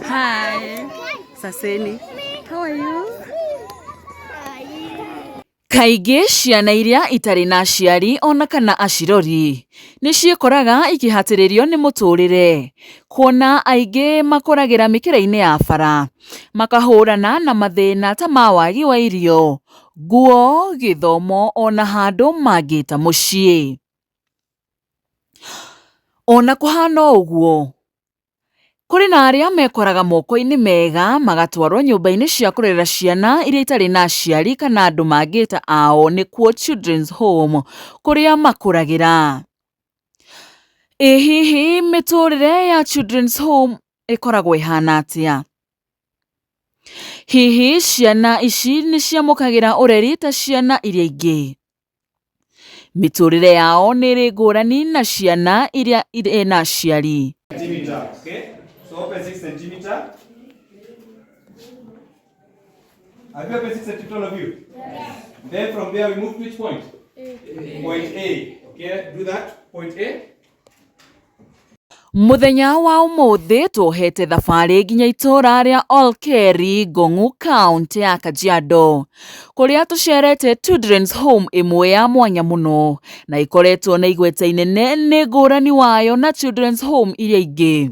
Hi. Saseni. How are you? Kaingĩ ciana iria itarĩ na aciari ona kana acirori nĩ ciĩkoraga ikĩhatĩrĩrio nĩ mũtũrĩre, kuona aingĩ makũragĩra mĩkĩra-inĩ ya bara, makahũrana na mathĩna ta ma wagi wa irio, nguo, gĩthomo ona handũ mangĩta mũciĩ. Ona kũhana ũguo, kũrĩ na arĩa mekoraga moko-inĩ mega magatwarwo nyũmba-inĩ cia kũrerera ciana iria itarĩ na aciari kana andũ mangĩta ao nĩkuo Children's Home kũrĩa makũragĩra. Ĩ hihi mĩtũrĩre ya Children's Home ĩkoragwo ĩhana atĩa? Hihi ciana ici nĩ ciamũkagĩra ũreri ta ciana iria ingĩ? Mĩtũrĩre yao nĩ ĩrĩ ngũrani na ciana iria irĩ na aciari. Centimeter, okay? So open 6 centimeter. Have you opened 6 centimeter, all of you? Yes. Then from there we move to which point? A. Point A. Okay, do that. Point A. Mũthenya wa ũmũthĩ tuohete thabarĩ nginya itũũra rĩa Olkeri, Ngong'u, kaũntĩ ya Kajiado, kũrĩa tũcerete Children's Home ĩmwe ya mwanya mũno na ĩkoretwo na igweta inene nĩ ngũrani wayo na Children's Home iria ingĩ.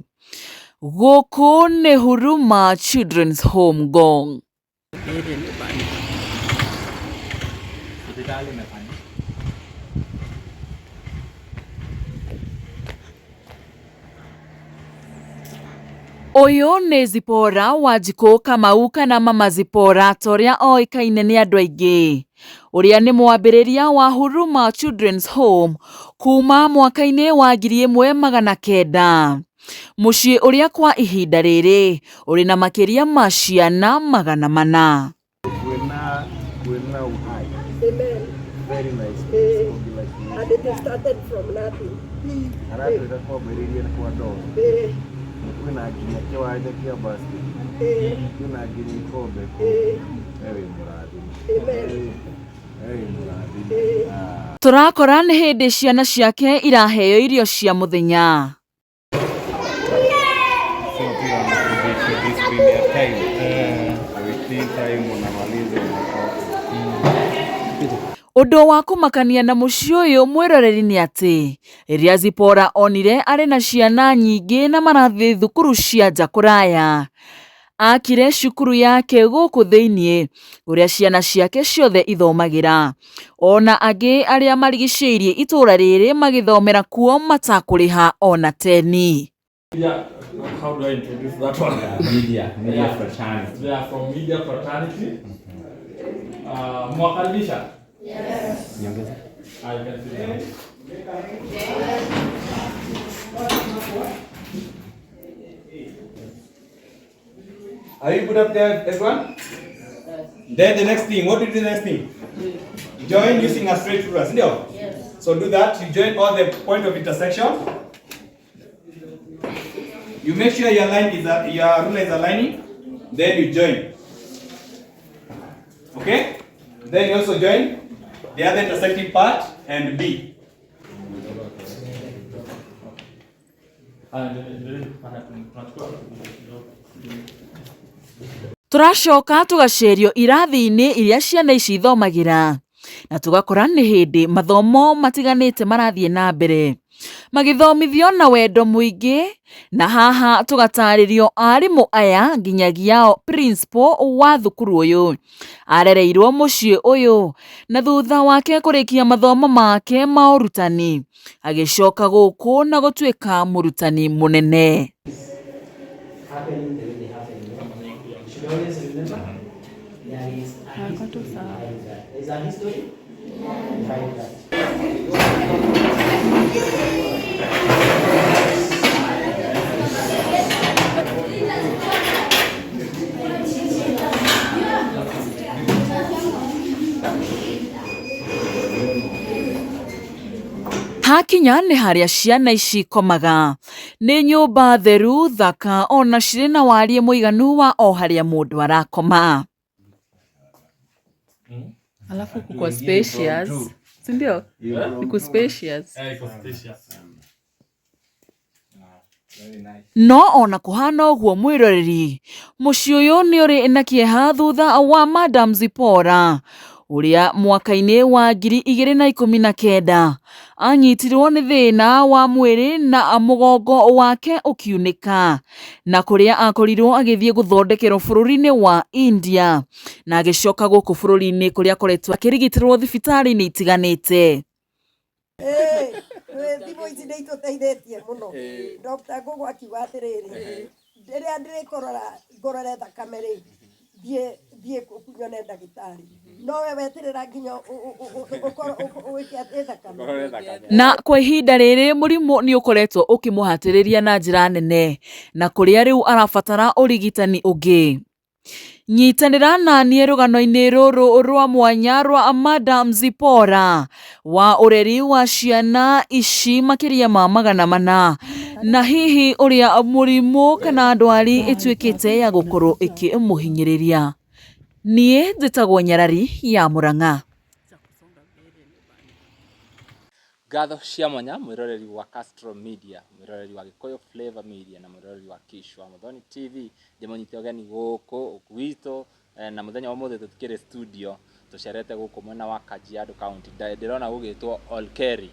Gũkũ nĩ Huruma Children's Home Ngong. Ũyũ nĩ Zipporah Wanjikũ Kamau kana Mama Zipporah ta ũrĩa oĩkaine nĩ andũ aingĩ, ũrĩa nĩ mwambĩrĩria wa Huruma Children's Home kuma mwaka-inĩ wa 1900. Mũciĩ ũrĩa kwa ihinda rĩrĩ ũrĩ na makĩria ma ciana 400. Kwĩna kwĩna uhai. Amen. Very nice. Eh, Congratulations. and it started from nothing. Aratwĩra kwambĩrĩirie nĩ kwa ndoo. Eh, Kwĩna nginya kĩwanja kĩa basket. eh, Kwĩna nginya ikombe. eh, We wĩ mũrathime. Amen. We wĩ mũrathime. Eh. Ah. Tũrakora nĩ hĩndĩ ciana ciake iraheo irio cia mũthenya. Ũndũ wa kũmakania na mũciĩ ũyũ mwĩroreri nĩ atĩ rĩrĩa Zipporah onire arĩ na ciana nyingĩ na marathiĩ thukuru cia nja kũraya, akire cukuru yake gũkũ thĩinĩ kũrĩa ciana ciake ciothe ithomagĩra. Ona angĩ arĩa marigicĩirie itũũra rĩrĩ magĩthomera kuo matakũrĩha ona teni. Media, how do I introduce that one? Media, media Yeah. fraternity. They are from media fraternity. Mwakaribisha? Yes. I can see them. Are you good up there, everyone? Then the next thing, what do you do the next thing? Join using a straight ruler, sindio? Yes. So do that, you join all the point of intersection. You make sure your line is your ruler is aligning, then you join. Okay? Then you also join the other intersecting part and B. Tũracoka tũgacerio irathi-inĩ iria ciana ici ithomagĩra na tũgakora nĩ hĩndĩ mathomo matiganĩte marathiĩ na mbere magĩthomithio na wendo mũingĩ, na haha tũgatarĩrio arimũ aya nginyagia o principal wa thukuru ũyũ arereirwo mũciĩ ũyũ na thutha wake kũrĩkia mathomo make ma ũrutani agĩcoka gũkũ na gũtuĩka mũrutani mũnene. Happening the way they happen. You know? You should always remember there is a history behind that. There is a history behind that. Hakinya nĩ harĩa ciana ici ikomaga nĩ nyũmba theru thaka ona cirĩ na wariĩ mũiganu wa o harĩa mũndũ arakoma. Alafu kuko spacious, si ndio? Iko spacious. Eh, iko spacious. No ona kũhana ũguo mwĩroreri, mũciĩ ũyũ nĩ ũrĩ na kĩeha thutha wa Madam Zipporah ũrĩa mwaka-inĩ wa 2019 anyitirwo nĩ thĩna wa mwĩrĩ na mũgongo wake ũkiunĩka, na kũrĩa akorirwo agĩthiĩ gũthondekerwo bũrũri-inĩ wa India na agĩcoka gũkũ bũrũri-inĩ kũrĩa akoretwo akĩrigitĩrwo thibitarĩ-inĩ itiganĩte. Thimũ ici nĩ itũteithĩtie mũno. Dr. Ngũgũ akiuga atĩrĩrĩ, rĩrĩa ndĩrĩkũrora ngũrore thakame rĩ, thiĩ nyone ndagĩtarĩ. No we weterera nginya ũkorwo wĩke atĩ thakame. Na kwa ihinda rĩrĩ mũrimũ nĩ ũkoretwo ũkĩmũhatĩrĩria na njĩra nene, na kũrĩa rĩu arabatara ũrigitani ũngĩ. Nyitanĩra na niĩ rũgano-inĩ rũrũ rwa mwanya rwa Madam Zipporah wa ũreri wa ciana ici makĩria ma 400, na hihi ũrĩa mũrimũ kana ndwari ĩtuĩkĩte ya gũkorwo ĩkĩmũhinyĩrĩria. Niĩ njĩtagwo Nyarari ya Mũrang'a. Ngatho cia mwanya mwĩroreri wa Castro Media, mwĩroreri wa Gĩkũyũ Flavor Media na mwĩroreri wa Kishwa Muthoni TV. Ndĩmũnyite ũgeni gũkũ gwitũ, na mũthenya wa ũmũthĩ tũtikĩrĩ studio, tũcerete gũkũ mwena wa Kajiado County. Ndĩrona gũgĩtwo Olkeri.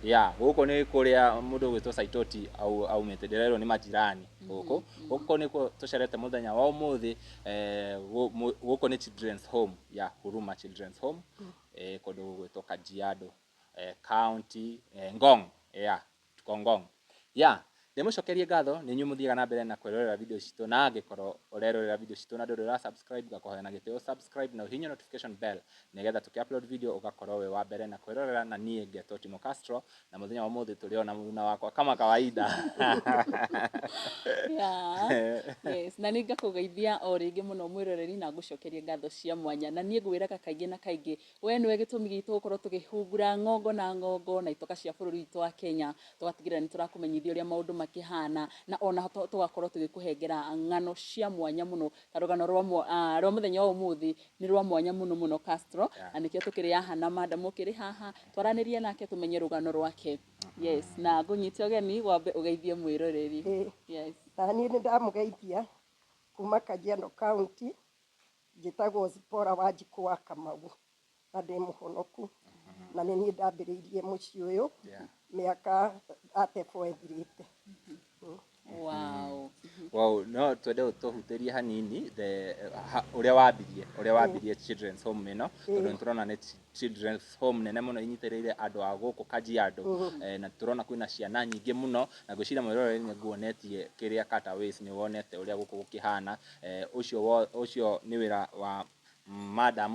Ya, gũkũ nĩ kũrĩa mũndũ ũgwĩtwo Saitoti aumĩte, ndĩrerwo nĩ majirani gũkũ. Gũkũ nĩkuo tũcerete mũthenya wa ũmũthĩ, gũkũ nĩ Children's Home ya Huruma Children's Home, kũndũ gũgwĩtwo Kajiado County, Ngong, yeah, tuko Ngong. Yeah, ndĩmũcokerie ngatho nĩ inyuĩ mũthiaga na mbere na kwĩrorera video citũ, na angĩkorwo ũrerorera video citũ na ndũrĩ ũra subscribe, ngakũhoya na gĩtĩo subscribe na ũhihinye notification bell nĩgetha tũkĩ upload video ũgakorwo wĩ wa mbere na kwĩrorera. Na niĩ ngetwo Timo Castro, na mũthenya wa ũmũthĩ tũrĩ ona mũruna wakwa kama kawaida. Yeah. Yes. Na nĩ ngakũgeithia o rĩngĩ mũno mwĩroreri na ngũcokerie ngatho cia mwanya, na niĩ ngwĩraga kaingĩ na kaingĩ we nĩwe gĩtũmi gitũ gũkorwo tũkĩhungura ng'ongo na ng'ongo na itoka cia bũrũri witũ wa Kenya, tũgatigĩrĩra nĩ tũrakũmenyithia ũrĩa maũndũ makĩhana, na ona tũgakorwo tũgĩkũhengera ng'ano cia mwanya mũno ta rũgano rwa mũthenya wa ũmũthĩ nĩ rwa mwanya mũno mũno Castro. Na nĩkĩo tũkĩrĩ haha na madam ũkĩrĩ haha twaranĩrie nake tũmenye rũgano rwake. Yes, na ngũnyite ũgeni wambe ũgeithie mwĩroreri. Yes. Na niĩ nĩ ndamũgeithia kuma Kajiado County, njĩtagwo Zipporah Wanjikũ wa Kamau na ndĩ mũhonoku, na nĩ niĩ ndambĩrĩirie mũciĩ ũyũ mĩaka 34 ĩthirĩte. Wow. Wow, no twende tũhutĩrie hanini the ũrĩa wambirie Children's Home ĩno, tondũ nĩ tũrona nĩ Children's Home nene mũno inyitĩrĩire andũ a gũkũ Kajiado, na tũrona kwĩna ciana nyingĩ mũno, na ngwĩciria mwĩroreri nĩ nguonetie kĩrĩa Cutaways, nĩ wonete ũrĩa gũkũ gũkĩhana. Ũcio nĩ wĩra wa madam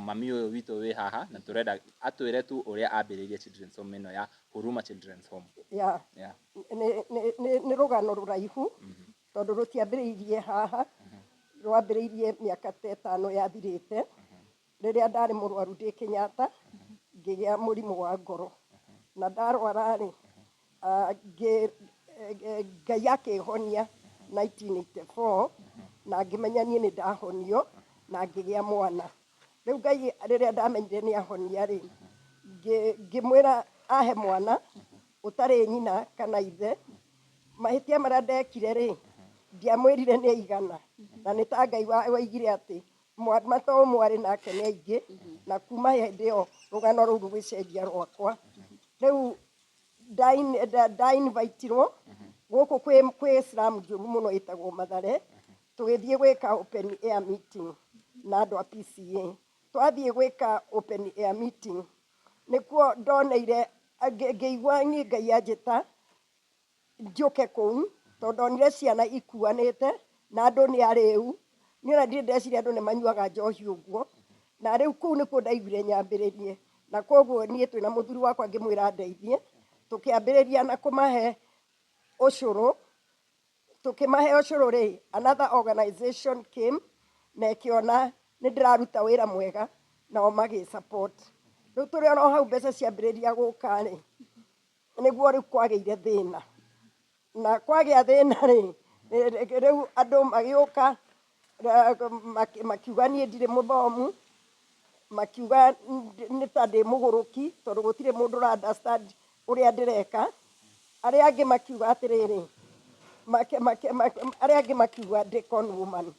mami ũyũ witũ wĩ haha, na tũrenda atwĩre tu ũrĩa ambĩrĩirie Children's Home ĩno ya Huruma Children's Home. Nĩ rũgano rũraihu tondũ rũtiambĩrĩirie haha, rwambĩrĩirie mĩaka ta 5 yathirĩte rĩrĩa ndarĩ mũrwaru ndĩ Kenyatta, ngĩgĩa mũrimũ wa ngoro, na ndarwara rĩ, Ngai akĩhonia 1984, na ngĩmenya niĩ nĩ ndahonio na ngĩgĩa mwana. Rĩu Ngai rĩrĩa ndamenyire nĩ ahonia rĩ, ngĩmwĩra ahe mwana ũtarĩ nyina kana ithe. Mahĩtia marĩa ndekire rĩ, ndiamwĩrire nĩ aigana, na nĩ ta Ngai waigire atĩ mwana to mwarĩ nake nĩ aingĩ, na kuma hĩndĩ ĩyo rũgano rũu rũgĩcenjia rwakwa. Rĩu ndainvitirwo gũkũ kwĩ slum njũru mũno ĩtagwo Mathare, tũgĩthiĩ gwĩka open air meeting na andũ a PCA. Twathiĩ gwĩka open air meeting nĩkuo ndoneire ngĩigua niĩ Ngai anjĩta njũke kũu, tondũ ndonire ciana ikuanĩte na andũ nĩ arĩu. Niĩ ona ndirĩ ndeciria andũ nĩ manyuaga njohi ũguo, na rĩu kũu nĩkuo ndaiguire nyambĩrĩrie, na koguo niĩ twĩna mũthuri wakwa ngĩmwĩra ndeithie, tũkĩambĩrĩria na kũmahe ũcũrũ. Tũkĩmahe ũcũrũ rĩ, another organization came na ĩkĩona nĩ ndĩraruta wĩra mwega, nao magĩ support. Rĩu tũrĩ oro hau mbeca ciambĩrĩria gũka rĩ, nĩguo rĩu kwagĩire thĩna, na kwagĩa thĩna rĩ, rĩu andũ magĩũka makiuga niĩ ndirĩ mũthomu, makiuga nĩ ta ndĩ mũgũrũki tondũ gũtirĩ mũndũ ũra understand ũrĩa ndĩreka. Arĩa angĩ makiuga atĩrĩrĩ, Arĩa angĩ makiuga ndĩ con woman.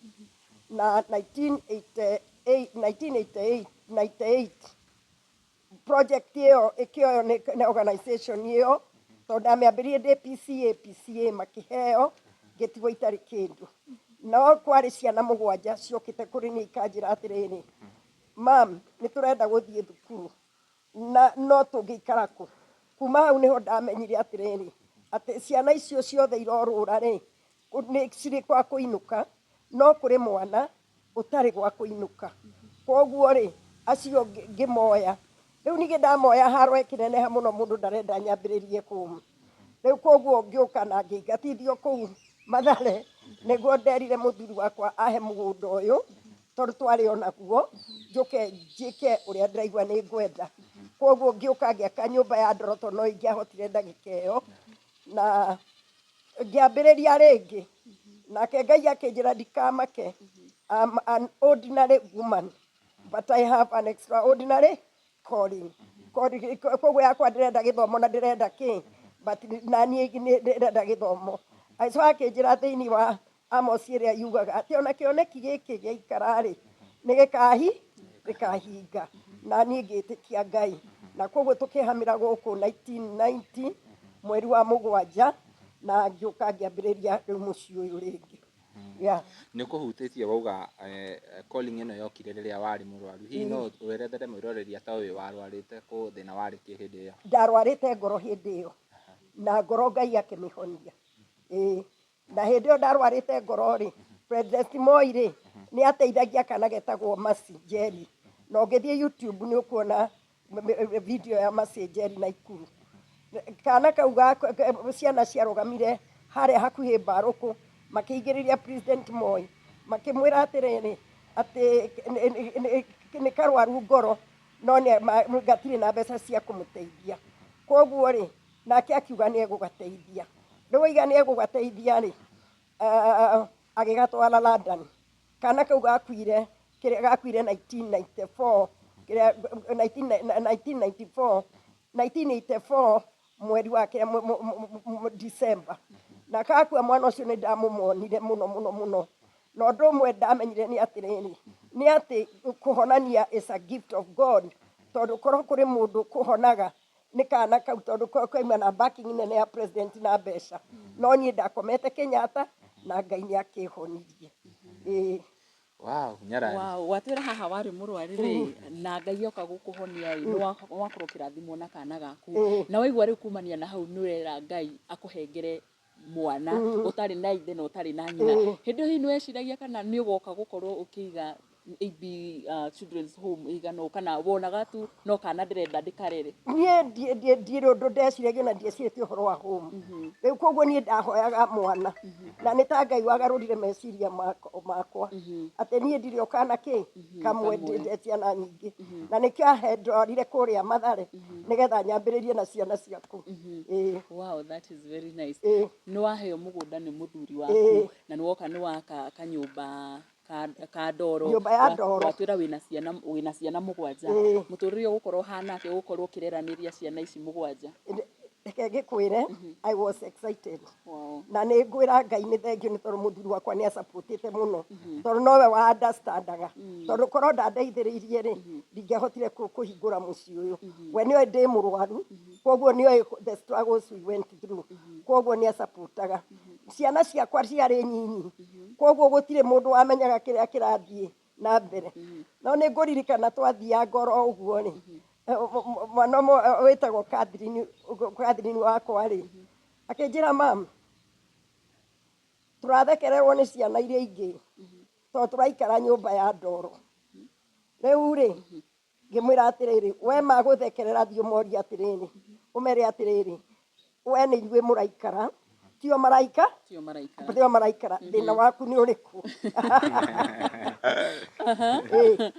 Na 1988 1988 98 project ĩyo ĩkĩoywo nĩ organization ĩyo, tondũ ndamĩambĩrĩirie ndĩ PCA, PCA makĩheo, ngĩtigwo itarĩ kĩndũ. No kwarĩ ciana mũgwanja ciokĩte kũrĩ niĩ ikanjĩra atĩrĩrĩ, "Mam, nĩ tũrenda gũthiĩ thukuru na no tũngĩikara kũ?" Kuma hau nĩho ndamenyire atĩrĩrĩ, atĩ ciana icio ciothe irorũra rĩ, nĩ cirĩ gwa kũinũka, no kũrĩ mwana ũtarĩ gwa kũinũka. Koguo rĩ, acio ngĩmoya. Rĩu ningĩ ndamoya, haro ĩkĩneneha mũno, mũndũ ndarenda nyambĩrĩrie kũu. Rĩu koguo ngĩũka na ngĩingatithio kũu Mathare, nĩguo nderire mũthuri wakwa ahe mũgũnda ũyũ, tondũ twarĩ onaguo, njũke njĩke ũrĩa ndĩraigua nĩ ngwenda. Koguo ngĩũka ngĩaka nyũmba ya ndoro, tondũ no ingĩahotire ndagĩka ĩyo, na ngĩambĩrĩria rĩngĩ. Nake Ngai akĩnjĩra ndikamake. I'm an ordinary woman, but I have an extraordinary calling. Koguo yakwa ndĩrenda gĩthomo na ndĩrenda kĩ, but na niĩ ndĩrenda gĩthomo. Agĩcoka akĩnjĩra thĩinĩ wa Amos ĩrĩa yugaga atĩ ona kĩoneki gĩkĩ gĩaikara rĩ, nĩ gĩkahinga. Na niĩ ngĩtĩkia Ngai, na koguo tũkĩhamĩra gũkũ 1990 mweri wa 7, na ngĩũka ngĩambĩrĩria rĩu mũciĩ ũyũ rĩngĩ, yeah. Nĩ ũkũhutĩtie wauga calling ĩno yokire rĩrĩa warĩ mũrwaru. Hihi no werethere mwĩroreri ta ũyũ warwarĩte kũ, thĩna warĩ kĩ hĩndĩ ĩyo? Ndarwarĩte ngoro hĩndĩ ĩyo, na ngoro Ngai akĩmĩhonia. Ĩĩ, na hĩndĩ ĩyo ndarwarĩte ngoro rĩ, President Moi rĩ, nĩ ateithagia kana getagwo Mercy Njeri, na ũngĩthiĩ YouTube nĩ ũkuona video ya Mercy Njeri na Ikuru. Kana kau ciana ciarũgamire harĩa hakuhĩ mbarũkũ, makĩigĩrĩria President Moi, makĩmwĩra atĩrĩrĩ, atĩ nĩ karwaru ngoro, no gatirĩ na mbeca cia kũmũteithia. Koguo rĩ, nake akiuga nĩ egũgateithia. Rĩu oiga nĩ egũgateithia rĩ, agĩgatwara London. Kana kau gakuire, kĩrĩa gakuire 1994, kĩrĩa 1994, 1984, mweri wa kĩrĩa December. Na kakua, mwana ũcio nĩ ndamũmonire mũno mũno mũno. Na ũndũ ũmwe ndamenyire nĩ atĩrĩrĩ, nĩ atĩ kũhonania is a gift of God, tondũ korwo kũrĩ mũndũ kũhonaga nĩ kana kau, tondũ kauma na backing nene ya president na mbeca. No niĩ ndakomete Kenyatta na Ngai nĩ akĩhonirie. Ĩĩ. Wow, nyarari. Wow, watwĩra haha warĩ mũrwaru rĩ, na Ngai oka gũkũhonia rĩ, nĩ wakorwo ũkĩrathimwo na kana gaku. Na waigua rĩu kumania na hau nĩ ũrera Ngai akũhengere mwana ũtarĩ na ithe na ũtarĩ na nyina. Hĩndĩ ĩyo hihi nĩ weciragia kana nĩ ũgoka gũkorwo ũkĩiga AB Children's Home ĩigana ũũ, kana wonaga tu no kana ndĩrenda ndĩkarere? Niĩ ndirĩ ũndũ ndeciragia, na ndiecirĩtie ũhoro wa home rĩu. Koguo niĩ ndahoyaga mwana, na nĩ ta Ngai wagarũrire meciria makwa atĩ niĩ ndirĩ o kana kĩ kamwe, ndĩnde ciana nyingĩ, na nĩkĩo ahe ndwarire kũrĩa Mathare nĩgetha nyambĩrĩrie na ciana ciaku. Ĩĩ. Wow, that is very nice. Ĩĩ. Nĩ waheo mũgũnda nĩ mũthuri waku, na nĩ woka nĩ waka kanyũmba ka ndoro. Nyũmba ya ndoro. Watwĩra wĩna ciana 7. Mũtũrĩre ũgũkorwo ũhana atĩa ũgũkorwo ũkĩreranĩria ciana ici 7? Reke ngĩkwĩre, I was excited. Na nĩ ngwĩra Ngai nĩ thengiũ, nĩ tondũ mũthuri wakwa nĩ acapotĩte mũno, tondũ nowe wa understandaga, tondũ korwo ndandeithĩrĩirie rĩ, ndingĩahotire kũhingũra mũciĩ ũyũ. We nĩoĩ ndĩ mũrwaru, koguo nĩoĩ the struggles we went through, koguo nĩ acapotaga. Ciana ciakwa ciarĩ nyinyi, koguo gũtirĩ mũndũ wamenyaga kĩrĩa kĩrathiĩ na mbere. No nĩ ngũririkana twathianga oro ũguo rĩ, mwana ũmwe wĩtagwo Catherine, Catherine wakwa rĩ, akĩnjĩra, "Mam, tũrathekererwo nĩ ciana iria ingĩ tondũ tũraikara nyũmba ya ndoro." Rĩu rĩ, ngĩmwĩra atĩrĩrĩ, "We magũthekerera, thiĩ ũmorie atĩrĩrĩ, ũmere atĩrĩrĩ, we nĩ inyuĩ mũraikara, tio maraika." Tio maraikara. Tio maraikara. Thĩna waku nĩ ũrĩkũ? Ĩĩ.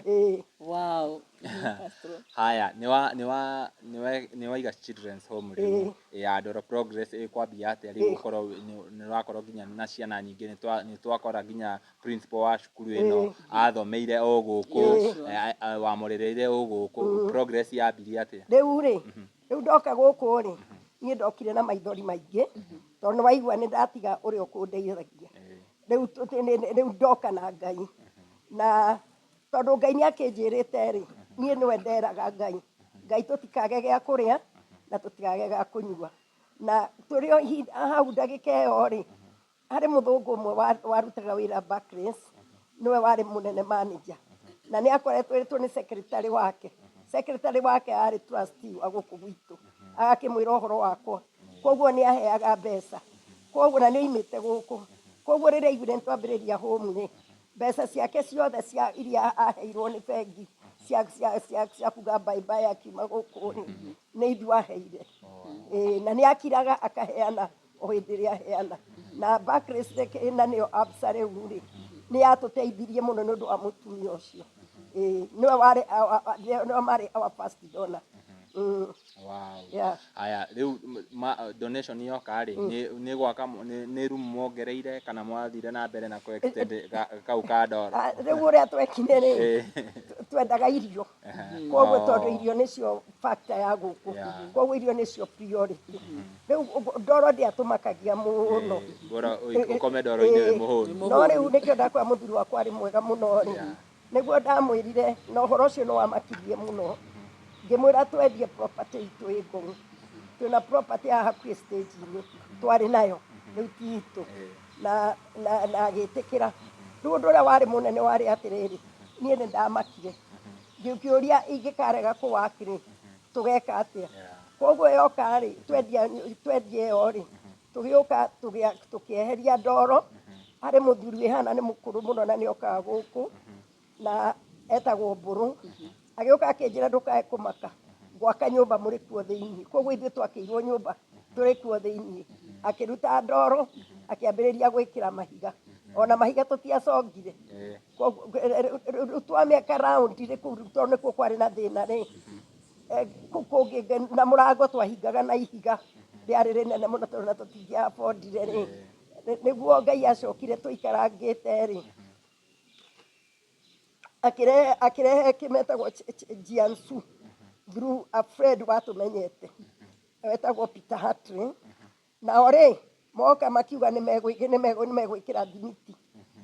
Ĩĩ. Wow. Castro. Haya, nĩ waiga children's home rĩu ya Ndoro. Progress ĩkwambia atĩa rĩu gũkorwo nĩ ũrakorwo nginya na ciana nyingĩ? Nĩ twakora nginya principal wa cukuru ĩno athomeire o gũkũ, wamũrereire o gũkũ. Progress yambirie atĩa? Rĩu rĩ, rĩu ndoka gũkũ rĩ, Niĩ ndokire na maithori maingĩ tondũ nĩ waigua nĩ ndatiga ũrĩa ũkũndeithagia. Rĩu rĩu ndoka na Ngai, na tondũ Ngai nĩ akĩnjĩrĩte rĩ, niĩ nĩwe nderaga Ngai, Ngai tũtikage gĩa kũrĩa na tũtikage gĩa kũnyua. Na tũrĩ o hau ndagĩka ĩyo rĩ, harĩ mũthũngũ ũmwe warutaga wĩra Barclays, nĩwe warĩ mũnene manager, na nĩ akoretwo ĩtwo nĩ secretary wake. Secretary wake arĩ trustee wa gũkũ gwitũ, agakĩmwĩra ũhoro wakwa, koguo nĩ aheaga mbeca, koguo na nĩ oimĩte gũkũ, koguo rĩrĩa aiguire nĩ twambĩrĩria home rĩ, mbeca ciake ciothe cia iria aheirwo nĩ bengi cia kuga bye bye akiuma gũkũ rĩ, nĩ ithuĩ aheire. Ĩĩ, na nĩ akiraga akaheana o hĩndĩ ĩrĩa aheana. Na Barclays na nĩyo Absa rĩu rĩ, nĩ yatũteithirie mũno nĩ ũndũ wa mũtumia ũcio. Ĩĩ, nĩwe warĩ nĩwe marĩ our first donor. Wow. Yeah. Aya, rĩu donation yoka rĩ, nĩ gwaka nĩ room mwongereire kana mwathire na mbere na kũ extend kau ka ndoro? Ah, rĩu ũrĩa twekire rĩ, twendaga irio, koguo tondũ irio nĩcio factor ya gũkũ, koguo irio nĩcio priority. Rĩu ndoro ndĩatũmakagia mũno. Bora ũkome ndoro-inĩ wĩ mũhũnu. No rĩu nĩkĩo ndakwĩra mũthuri wakwa arĩ mwega mũno rĩ, nĩguo ndamwĩrire, na ũhoro ũcio nĩ wamakirie mũno. Ngĩmwĩra twendie property itũ ĩ Ngong', twĩna property haha hakuhĩ stage-inĩ twarĩ nayo, rĩu ti itũ, na agĩtĩkĩra. Rĩu ũndũ ũrĩa warĩ mũnene warĩ atĩrĩrĩ, niĩ nĩ ndamakire, ngĩũria ingĩkarega kũ work rĩ, tũgeka atĩa? Koguo yoka rĩ, twendia ĩyo rĩ, tũgĩũka tũkĩeheria ndoro. Harĩ mũthuri wĩ hana nĩ mũkũrũ mũno na nĩ okaga gũkũ na etagwo Mbũrũ, agĩũka akĩnjĩra ndũkae kũmaka, gwaka nyũmba mũrĩ kuo thĩinĩ. Koguo ithuĩ twakĩirwo nyũmba tũrĩ kuo thĩinĩ. Akĩruta ndoro, akĩambĩrĩria gwĩkĩra mahiga, ona mahiga tũtiacongire. Rĩu twamĩaka round rĩ, kũu tondũ nĩkuo kwarĩ na thĩna rĩ, kũu kũngĩ na mũrango twahingaga na ihiga rĩarĩ rĩnene mũno tondũ na tũtingĩa affordire rĩ, nĩguo Ngai acokire tũikarangĩte rĩ, akĩrehe kĩmetagwo Jiangsu through a friend watũmenyete wetagwo Peter Hartley. Nao rĩ, moka makiuga nĩ megwĩkĩra thimiti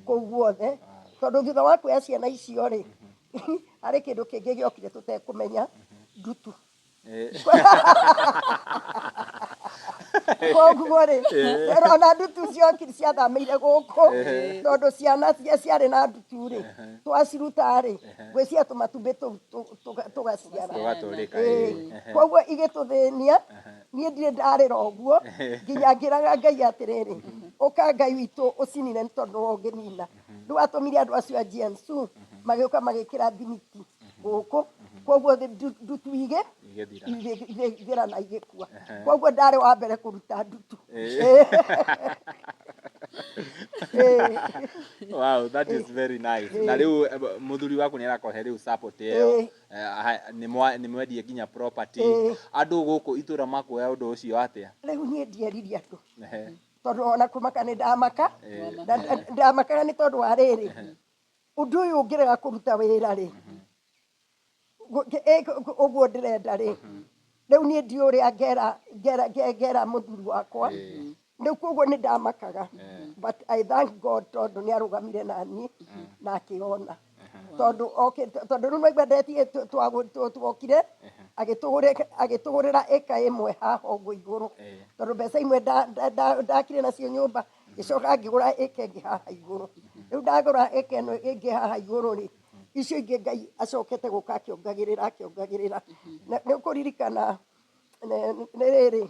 kũu guothe, tondũ thutha wa kuoya ciana icio rĩ, harĩ kĩndũ kĩngĩ gĩokire tũtekũmenya, ndutu. Koguo rĩ, ona ndutu ciokire ciathamĩire gũkũ, tondũ ciana ciarĩ na ndutu rĩ, twaciruta rĩ, ngwĩciria tũmatumbĩ tũu tũgaciara. Tũgatũrĩka. Koguo igĩtũthĩnia. Niĩ ndirĩ ndarĩra ũguo nginya ngĩraga Ngai atĩrĩrĩ, ũka Ngai witũ ũcinine nĩ tondũ nĩwe ũngĩnina. Rĩu atũmire andũ acio a Jiangsu magĩũka magĩkĩra thimiti gũkũ, koguo ndutu Igĩthira. Igĩthira na igĩkua. Koguo ndarĩ wa mbere kũruta ndutu. Wow, that is very nice. Na rĩu mũthuri waku nĩ arakũhe rĩu support ĩyo. Nĩ mwendie nginya property. Andũ gũkũ itũra makuoya ũndũ ũcio atĩa? Rĩu niĩ ndieririe andũ, tondũ ona kũmaka nĩ ndamaka. Ndamakaga nĩ tondũ wa rĩrĩ, ũndũ ũyũ ũngĩrega kũruta wĩra rĩ, ũguo ndĩrenda rĩ, rĩu niĩ ndiũ ũrĩa ngera mũthuri wakwa. Rĩu koguo nĩ ndamakaga, but I thank God tondũ nĩ arũgamire na niĩ na akĩona, tondũ okay, tondũ rĩu naigua ndetie tuokire agĩtũgũrĩra ĩka ĩmwe haha ũguo igũrũ, tondũ mbeca imwe ndakire nacio nyũmba, ngĩcoka ngĩgũra ĩka ĩngĩ haha igũrũ. Rĩu ndagũra ĩka ĩno ĩngĩ haha igũrũ rĩ, icio ingĩ Ngai acokete gũka akĩongagĩrĩra akĩongagĩrĩra. Na nĩ ũkũririkana nĩ rĩrĩ,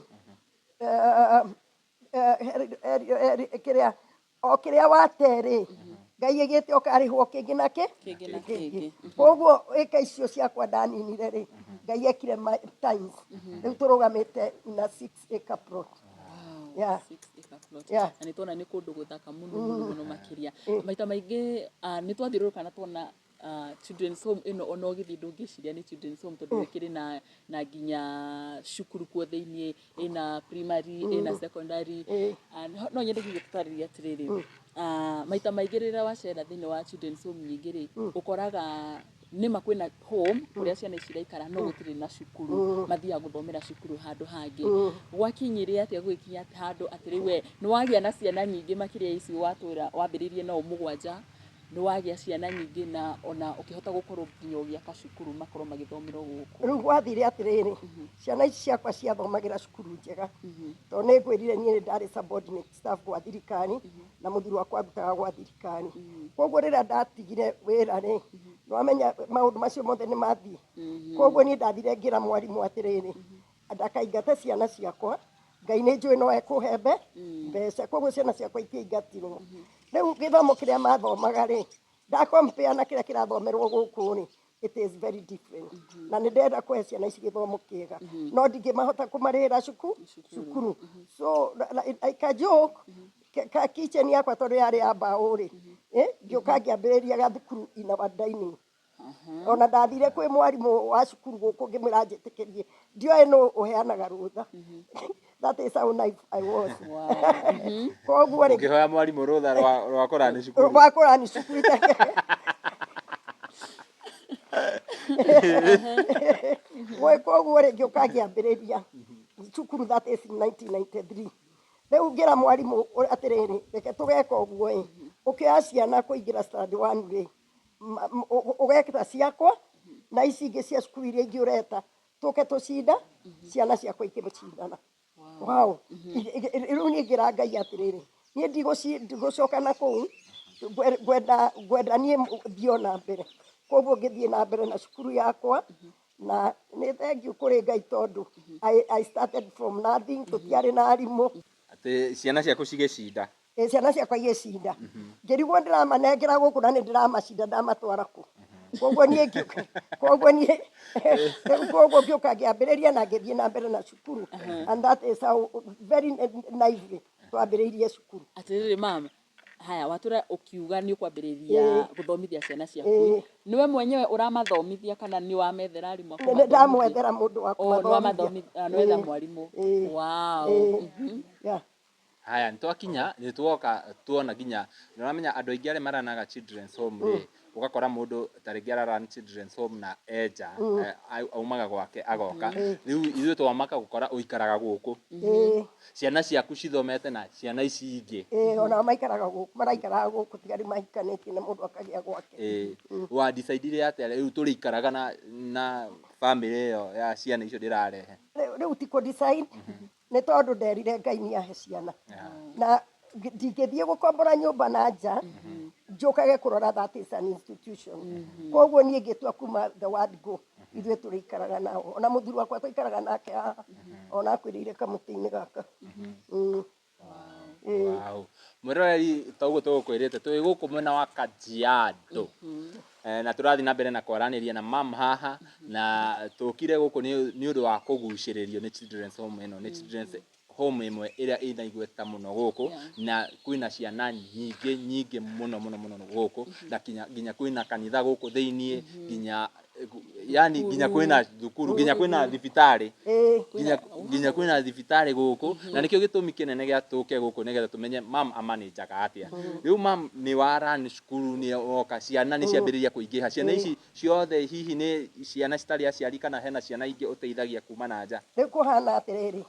kĩrĩa o kĩrĩa wate rĩ, Ngai ĩgĩte ũkarĩhwo kĩngĩ na kĩ Kĩngĩ na kĩngĩ. Koguo ĩka icio ciakwa ndaninire rĩ, Ngai ekire times. Rĩu tũrũgamĩte in a 6 acre plot. Wow, 6 acre plot. Yeah. Na nĩ tuona nĩ kũndũ gũthaka mũno mũno mũno makĩria. Maita maingĩ nĩ twathiũrũrũka na tuona children's home ĩno, ona ũgĩthiĩ ndũngĩciria nĩ children's home, tondũ ĩkĩrĩ na nginya cukuru kuo thĩiniĩ, ĩna primary, ĩna secondary. No nyende hihi gũtarĩria atĩrĩrĩ, maita maingĩ rĩrĩa wacera thĩinĩ wa children's home nyingĩ rĩ, ũkoraga Nĩma kwĩna home kũrĩa ciana ici iraikara no gũtirĩ na cukuru, mathiaga gũthomera cukuru handũ hangĩ. Gwakinyire atĩa gũgĩkinya handũ atĩ rĩu we nĩ wagĩa na ciana nyingĩ makĩria ya ici watwĩra wambĩrĩirie nao mũgwanja, nĩ wagĩa ciana nyingĩ na ona ũkĩhota gũkorwo nginya ũgĩaka cukuru makorwo magĩthomera o gũkũ? Rĩu gwathire atĩrĩrĩ, ciana ici ciakwa ciathomagĩra cukuru njega, tondũ nĩ ngwĩrire niĩ nĩ ndarĩ subordinate staff gwa thirikari na mũthuri wakwa arutaga gwa thirikari. Koguo rĩrĩa ndatigire wĩra rĩ, nĩwamenya maũndũ macio mothe nĩ mathiĩ. Koguo niĩ ndathire ngĩra mwarimũ atĩrĩrĩ, ndakaingate ciana ciakwa, Ngai nĩ njũĩ no ekũhe mbeca. Koguo ciana ciakwa itiaingatirwo. Rĩu gĩthomo kĩrĩa mathomaga rĩ, ndakompea na kĩrĩa kĩrathomerwo gũkũ rĩ, it is very different. Na nĩ ndĩrenda kũhe ciana ici gĩthomo kĩega, no ndingĩmahota kũmarĩhĩra cukuru. So like a joke, ka kitchen yakwa tondũ yarĩ ya mbaũ rĩ, ngĩũka ngĩambĩrĩria gathukuru in our dining. Ona ndathire kwĩ mwarimũ wa cukuru gũkũ ngĩmwĩra njĩtĩkĩrie, ndioĩ nũ ũheanaga rũtha. That is how naive I was. Koguo rĩ, Ũkĩhoya mwarimũ rũtha rwa kũrani cukuru. Rwa kũrani cukuru. Koguo rĩ, ngĩũka ngĩambĩrĩria cukuru, that is in 1993. Rĩu ngĩra mwarimũ atĩrĩrĩ, reke tũgeka ũguo ĩ, ũkĩoya ciana kũingĩra standard one rĩ, ũgekĩra ciakwa na ici ingĩ cia cukuru iria ingĩ ũreta, tũke tũcinda ciana ciakwa ikĩcindana. Wow. Rĩu niĩ ngĩra Ngai atĩrĩrĩ, niĩ ndigũcoka na kũu, ngwenda niĩ thiĩ o na mbere. Koguo ngĩthiĩ na mbere na cukuru yakwa, na nĩ thengiũ kũrĩ Ngai tondũ I started from nothing, tũtiarĩ na arimũ. Atĩ ciana ciaku cigĩcinda. Ĩ, ciana ciakwa igĩcinda, ngĩrigwo ndĩramanengera gũkũ na nĩ ndĩramacinda ndamatwara kũ. Koguo niĩ ngĩũka, koguo niĩ rĩu koguo ngĩũka ngĩambĩrĩria na ngĩthiĩ na mbere na cukuru, and that is how very naively twambĩrĩirie cukuru. Atĩrĩrĩ mama, haya watũra ũkiuga nĩ ũkwambĩrĩria gũthomithia ciana ciaku, nĩwe mwenyewe ũramathomithia kana nĩ wamethera arimũ a Nĩ kũmathomithia? Ndamwethera mũndũ wa Oh, nĩ kũmathomithia. wamathomithia, nĩwetha mwarimũ. Ĩĩ. Ĩĩ. Yeah. Haya, nĩ twakinya, nĩ tuoka tuona nginya nĩ ũramenya andũ aingĩ arĩa maranaga children's home rĩ, ũgakora mũndũ ta rĩngĩ ara run children's home na enja aumaga gwake agoka. Rĩu ithuĩ twamaka gũkora ũikaraga gũkũ, ciana ciaku cithomete na ciana ici ingĩ. Ĩĩ, ona maikaraga gũkũ, maraikaraga gũkũ, tiga rĩu mahikanĩtie na mũndũ akagĩa gwake. Ĩĩ, wa decidire atĩa rĩu tũrĩikaraga na family ĩyo ya ciana icio ndĩrarehe? Rĩu ti kũ decide, nĩ tondũ nderire Ngai nĩ ahe ciana na ndingĩthiĩ gũkombora nyũmba na nja njũkage kũrora, that is an institution. Koguo niĩ ngĩtua kuma the word go, ithuĩ tũrĩikaraga nao, ona mũthuri wakwa tũikaraga nake haha, ona akwĩrĩire kamũtĩ-inĩ gaka. Ĩĩ. Wow. Mwĩroreri, ta ũguo tũgũkwĩrĩte, twĩ gũkũ mwena wa Kajiado, na tũrathiĩ na mbere na kwaranĩria na mam haha, na tũkire gũkũ nĩ ũndũ wa kũgucĩrĩrio nĩ children's home ĩno. Nĩ children's home ĩmwe ĩrĩa ĩna igweta mũno gũkũ, na kwĩna ciana nyingĩ nyingĩ mũno mũno mũno gũkũ, na nginya kwĩna kanitha gũkũ thĩiniĩ, nginya yani nginya kwĩna thukuru, nginya kwĩna thibitarĩ. Nginya kwĩna thibitarĩ gũkũ, na nĩkĩo gĩtũmi kĩnene gĩa tũke gũkũ, nĩgetha tũmenye mam amanĩnjaga atĩa. Rĩu mam, nĩ wa run cukuru, nĩ woka, ciana nĩ ciambĩrĩria kũingĩha. Ciana ici ciothe hihi nĩ ciana citarĩ aciari, kana hena ciana ingĩ ũteithagia kuma na nja? Rĩu kũhana atĩrĩrĩ,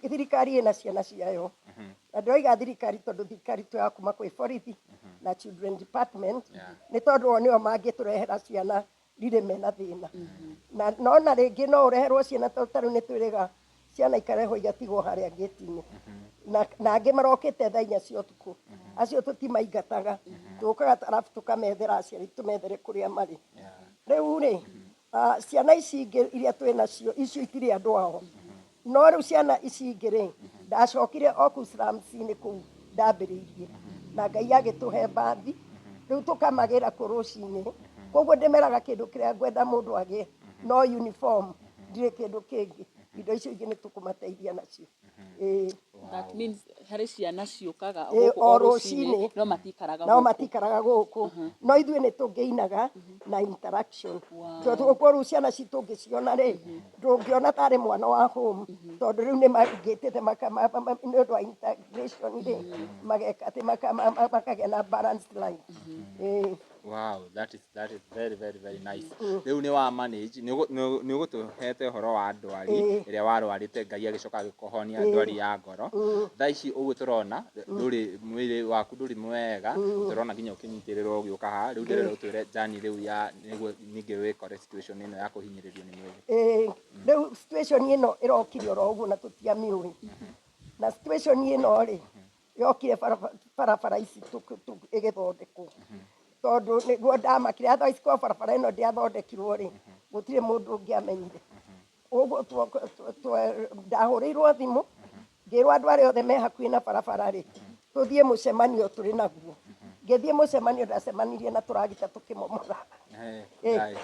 thirikari ĩna ciana ciayo, na ndĩroiga thirikari tondũ thirikari tuoya kuma kwĩ borithi na children department, nĩ tondũ o nĩo mangĩtũrehera ciana rirĩ mena thĩna. Na nona rĩngĩ no ũreherwo ciana, tondũ ta rĩu nĩ twĩrĩga ciana ikarehwo igatigwo harĩa ngĩti-inĩ, na angĩ marokĩte thaa 4 cia ũtukũ, acio tũtimaingataga, tũkaga arabu tũkamethera aciari, tũmethere kũrĩa marĩ. Rĩu rĩ, ciana ici ingĩ iria twĩ nacio, icio itirĩ andũ ao, no rĩu ciana ici ingĩ rĩ, ndacokire o kũu slums-inĩ kũu ndambĩrĩirie, na Ngai agĩtũhe mbathi, rĩu tũkamagĩra kũ rũcinĩ. Koguo ndĩmeraga kĩndũ kĩrĩa ngwenda mũndũ agĩe no uniform, ndirĩ kĩndũ kĩngĩ, indo icio ingĩ nĩ tũkũmateithia nacio. Ĩĩ. That means harĩ ciana ciũkaga Ĩĩ, gũkũ o o rũcinĩ, rũcinĩ. No matikaraga No gũkũ. Matikaraga gũkũ, no ithuĩ nĩ tũngĩinaga na interaction, tondũ ũguo rĩu ciana citũ ũngĩciona rĩ, ndũngĩona tarĩ mwana wa home, tondũ rĩu nĩ mangĩtĩte nĩ ũndũ wa integration rĩ, mageka atĩ makagĩa na balanced life. Ĩĩ. Wow, that is very very very nice. Rĩu nĩ wa manage nĩ ũgũtũhete ũhoro wa ndwari ĩrĩa warwarĩte, Ngai agĩcoka agĩkũhonia ndwari ya ngoro. Thaa ici ũguo tũrona ndũrĩ, mwĩrĩ waku ndũrĩ mwega, tũrona nginya ũkĩnyitĩrĩrwo ũgĩũka haha. Rĩu ndĩrenda ũtwĩre journey rĩu ya nĩguo ningĩ wĩkore situation ĩno ya kũhinyĩrĩrio nĩ mwĩrĩ. Ĩĩ, rĩu situation ĩno ĩrokire oro ũguo na tũtiamĩũĩ. Na situation ĩno rĩ, yokire barabara ici ĩgĩthondekwo, tondũ nĩguo ndamakire. Otherwise korwo barabara ĩno ndĩathondekirwo rĩ, gũtirĩ mũndũ ũngĩamenyire. Ũguo ndahũrĩirwo thimũ ngĩrwo andũ arĩa othe me hakuhĩ na barabara rĩ, tũthiĩ mũcemanio tũrĩ naguo. Ngĩthiĩ mũcemanio, ndacemanirie na tũragita tũkĩmomora. Ngai.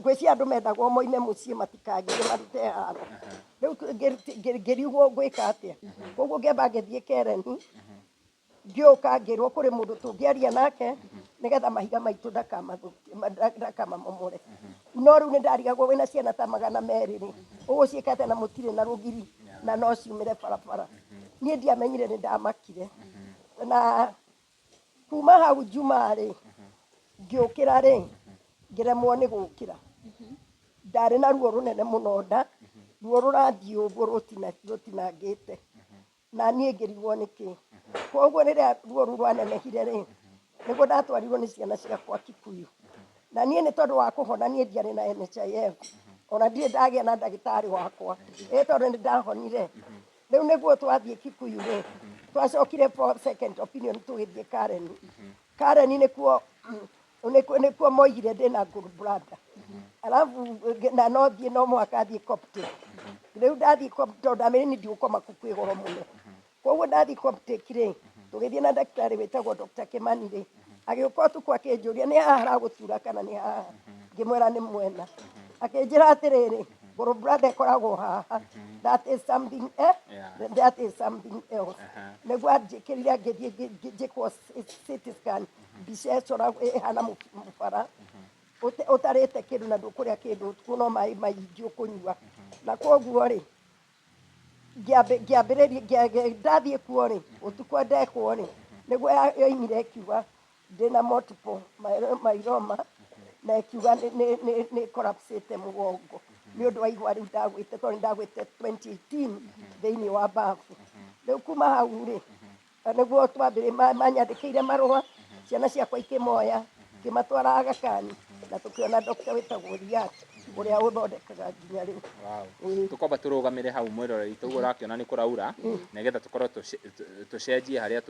Ngwĩciria andũ mendagwo moime mũciĩ matikagire marute haro. Rĩu ngĩrigwo ngwĩka atĩa. Koguo ngĩamba ngĩthiĩ Kereni, ngĩũka ngĩrwo kũrĩ mũndũ tũngĩaria nake nĩgetha mahiga maitũ ndakamamomore. No rĩu nĩ ndarigagwo, wĩna ciana ta 200 rĩ, ũgũciĩka atĩa na mũtirĩ na rũgiri na no ciumĩre barabara? Niĩ ndiamenyire, nĩ ndamakire. Na kuma hau Jumaa rĩ, ngĩũkĩra rĩ, ngĩremwo nĩ gũkĩra. Ndarĩ na ruo rũnene mũno nda, ruo rũrathiĩ ũguo rũtinangĩte, na niĩ ngĩrigwo nĩkĩ. Koguo rĩrĩa ruo rũu rwanenehire rĩ, nĩguo ndatwarirwo nĩ ciana ciakwa Kikuyu. Na niĩ nĩ tondũ wa kũhona, niĩ ndiarĩ na NHIF, ona ndirĩ ndagĩa na ndagĩtarĩ wakwa, ĩ tondũ nĩ ndahonire. Rĩu nĩguo twathiĩ Kikuyu rĩ, twacokire for second opinion, tũgĩthiĩ Karen. Karen nĩkuo moigire ndĩna gallbladder, alafu na no thiĩ, no mũhaka thiĩ Coptic. Rĩu ndathiĩ Coptic, tondũ ndamĩrĩ ni ndigũkoma kũu, kwĩ goro mũno. Koguo ndathiĩ Coptic rĩ, tũgĩthiĩ na ndagĩtarĩ wĩtagwo Dr. Kimani rĩ, agĩũka ũtukũ akĩnjũria, "Nĩ haha haragũtura kana nĩ haha?" Ngĩmwĩra nĩ mwena. Akĩnjĩra atĩrĩrĩ, "Gallbladder ĩkoragwo haha, that is something that is something else." Nĩguo anjĩkĩrire, ngĩthiĩ ngĩkwo CT scan, mbica ĩcoragwo ĩhana mũbara ũtarĩte kĩndũ na ndũkũrĩa kĩndũ ũtukũ, no maĩ maingĩ ũkũnyua. Na koguo rĩ, ngĩambĩrĩria ndathiĩ kuo rĩ, ũtukũ ndekwo rĩ, nĩguo yoimire ĩkiuga ndĩna multiple myeloma, na ĩkiuga nĩ collapsĩte mũgongo nĩ ũndũ wa igwa rĩu ndagwĩte, tondũ nĩ ndagwĩte 2018 thĩinĩ wa bafu. Rĩu kuma hau rĩ, nĩguo twambĩrĩ manyandĩkĩire marũa, ciana ciakwa ikĩmoya, ngĩmatwara Aga Khan, na tũkĩona doctor wĩtagwo Riyad ũrĩa ũthondekaga nginya rĩu. Wow. Tũkwamba tũrũgamĩre hau, mwĩroreri, toguo ũrakĩona nĩ kũraura, nĩgetha tũkorwo tũcenjie harĩa